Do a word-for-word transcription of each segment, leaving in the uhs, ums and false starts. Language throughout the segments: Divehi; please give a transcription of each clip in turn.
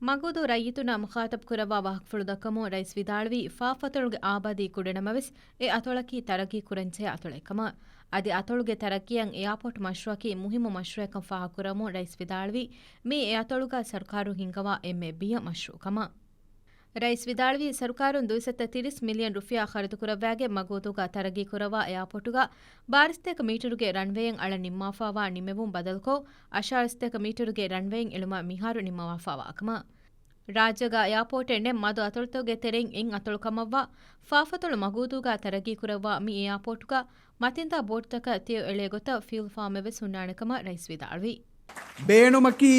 މަގޫދޫ ރައްޔިތުންނާ މުޚާޠަބު ކުރައްވާ ވާހަކަފުޅު ދައްކަމުން ރައީސް ވިދާޅުވީ، ފާފަތޮޅުގެ އާބާދީ ކުޑަނަމަވެސް، އެ އަތޮޅަކީ ތަރައްގީ ކުރަންޖެހޭ އަތޮޅެއްކަމަށް. އަދި އަތޮޅުގެ ތަރައްގީއަށް އެއާޕޯޓް މަޝްރޫއަކީ މުހިއްމު މަޝްރޫއެއްކަން ފާހަގަކުރަމުން ރައީސް ވިދާޅުވީ، މީ އެ އަތޮޅުގަ ސަރުކާރުން ހިންގަވާ އެންމެ ބިޔަ މަޝްރޫއުކަމަށް. ރައީސް ވިދާޅުވީ، ސަރުކާރުން ދުއިސައްތަ ތިރީސް މިލިއަން ރުފިޔާ ޚަރަދުކުރައްވާގެން މަގޫދޫގަ ތަރައްގީކުރައްވާ އެއާޕޯޓުގަ ބާރަ ސަތޭކަ މީޓަރުގެ ރަންވޭއަށް އަޅަން ނިންމާފާވާ ނިމެވުން ބަދަލުކޮށް، އަށާރަ ސަތޭކަ މީޓަރުގެ ރަންވޭއިން އެޅުމަށް މިހާރު ނިންމަވާފާވާކަމަށް. ރާއްޖޭގަ އެއާޕޯޓެއް ނެތް މަދު އަތޮޅުތަކުގެ ތެރެއިން އެއް އަތޮޅު ކަމަށްވާ ފާފަތޮޅު މަގޫދޫގަ ތަރައްގީކުރައްވާ މި އެއާޕޯޓުގަ މަތިންދާ ބޯޓުތަކަށް ތެޔޮ އެޅޭ ގޮތަށް ފިއުލް ފާމެއް ވެސް ހުންނާނެ ކަމަށް ރައީސް ވިދާޅުވި. ބޭނުމަކީ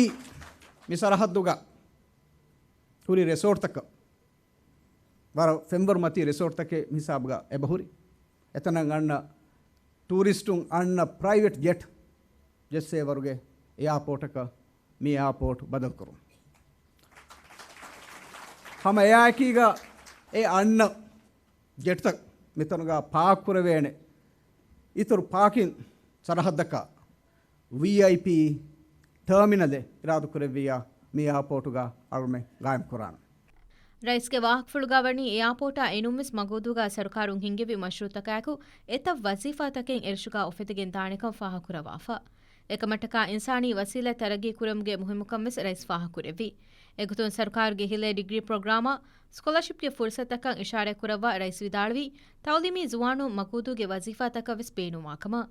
މި ސަރަހައްދުގަ ހުރި ރެސޯޓްތަކަށް ވަރަށް ފެންވަރު މަތީ ރެސޯޓްތަކެއް މި ހިސާބުގަ އެބަހުރި. އެތަނަށް އަންނަ ޓޫރިސްޓުން އަންނަ ޕްރައިވެޓް ޖެޓް ޖެއްސޭވަރުގެ އެއާޕޯޓަކަށް މި އެއާޕޯޓް ބަދަލުކުރުން. ހަމަ އެއާއެކީގަ އެ އަންނަ ޖެޓްތައް މިތަނުގަ ޕާކް ކުރެވޭނެ އިތުރު ޕާކިން ސަރަހައްދަކަށް ވީއައިޕީ ޓާމިނަލެއް އިރާދަކުރެއްވިއްޔާ، މި އެއާޕޯޓުގަ އަޅުމެ ގާއިމްކުރާނެ. ރައީސްގެ ވާހަކަފުޅުގަ ވަނީ އެއާޕޯޓާ އިނުންވެސް މަގޫދޫގަ ސަރުކާރުން ހިންގެވި މަޝްރޫއުތަކާއެކު އެތައް ވަޒީފާތަކެއް އެރަށުގަ އުފެދިގެން ދާނެކަން ފާހަގަކުރައްވާފަ. އެކަމަށްޓަކާ އިންސާނީ ވަސީލަތް ތަރައްގީ ކުރުމުގެ މުހިއްމުކަން ވެސް ރައީސް ފާހަގަކުރެއްވި. އެގޮތުން ސަރުކާރުގެ ހިލޭ ޑިގްރީ ޕްރޮގްރާމާ ސްކޮލާޝިޕްގެ ފުރުސަތަކަށް އިޝާރާތްކުރައްވާ ރައީސް ވިދާޅުވީ، ތައުލީމީ ޒުވާނުން މަގޫދޫގެ ވަޒީފާތަކަށް ވެސް ބޭނުންވާކަމަށް.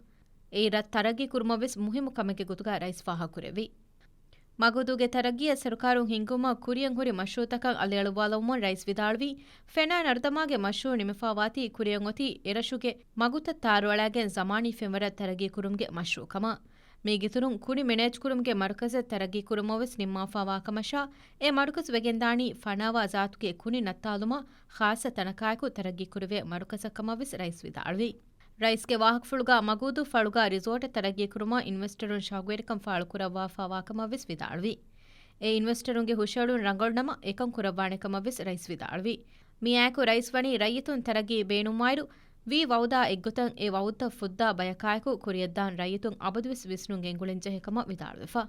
އެއީ ރަށް ތަރައްގީ ކުރުމަށް ވެސް މުހިއްމު ކަމެއްގެ ގޮތުގަ ރައީސް ފާހަގަކުރެއްވި. މަގޫދޫގެ ތަރައްގީއަށް ސަރުކާރުން ހިންގުމަށް ކުރިއަށް ހުރި މަޝްރޫއުތަކަށް އަލިއަޅުއްވާލައްވަމުން ރައީސް ވިދާޅުވީ، ފެނާ ނަރުދަމާގެ މަޝްރޫއު ނިމިފާވާތީ ކުރިއަށް އޮތީ އެރަށުގެ މަގުތައް ތާރުއަޅާގެން ޒަމާނީ ފެންވަރަށް ތަރައްގީ ކުރުމުގެ މަޝްރޫއު ކަމަށް. މީގެއިތުރުން ކުނި މެނޭޖްކުރުމުގެ މަރުކަޒެއް ތަރައްގީ ކުރުމަށް ވެސް ނިންމާފާވާ ކަމަށާ، އެ މަރުކަޒު ވެގެންދާނީ ފަނާވާ ޒާތުގެ ކުނި ނައްތާލުމަށް ޚާއްޞަ ތަނަކާއެކު ތަރައްގީކުރެވޭ މަރުކަޒަށް ކަމަށް ވެސް ރައީސް ވިދާޅުވި. ރައީސްގެ ވާހަކަފުޅުގަ މަގޫދޫ ފަޅުގަ ރިސޯޓެއް ތަރައްގީ ކުރުމަށް އިންވެސްޓަރުން ޝައުގުވެރިކަން ފާޅުކުރައްވާފާވާ ކަމަށް ވެސް ވިދާޅުވި. އެ އިންވެސްޓަރުންގެ ހުށައެޅުން ރަނގަޅު ނަމަ އެކަން ކުރައްވާނެ ކަމަށް ވެސް ރައީސް ވިދާޅުވި. މިއާއެކު ރައީސް ވަނީ ރައްޔިތުން ތަރައްގީ ބޭނުންވާއިރު ވީ ވައުދާ އެއްގޮތަށް އެ ވައުދުތައް ފުއްދާ ބަޔަކާއެކު ކުރިއަށްދާން ރައްޔިތުން އަބަދުވެސް ވިސްނުން ގެންގުޅެންޖެހޭ ކަމަށް ވިދާޅުވެފަ.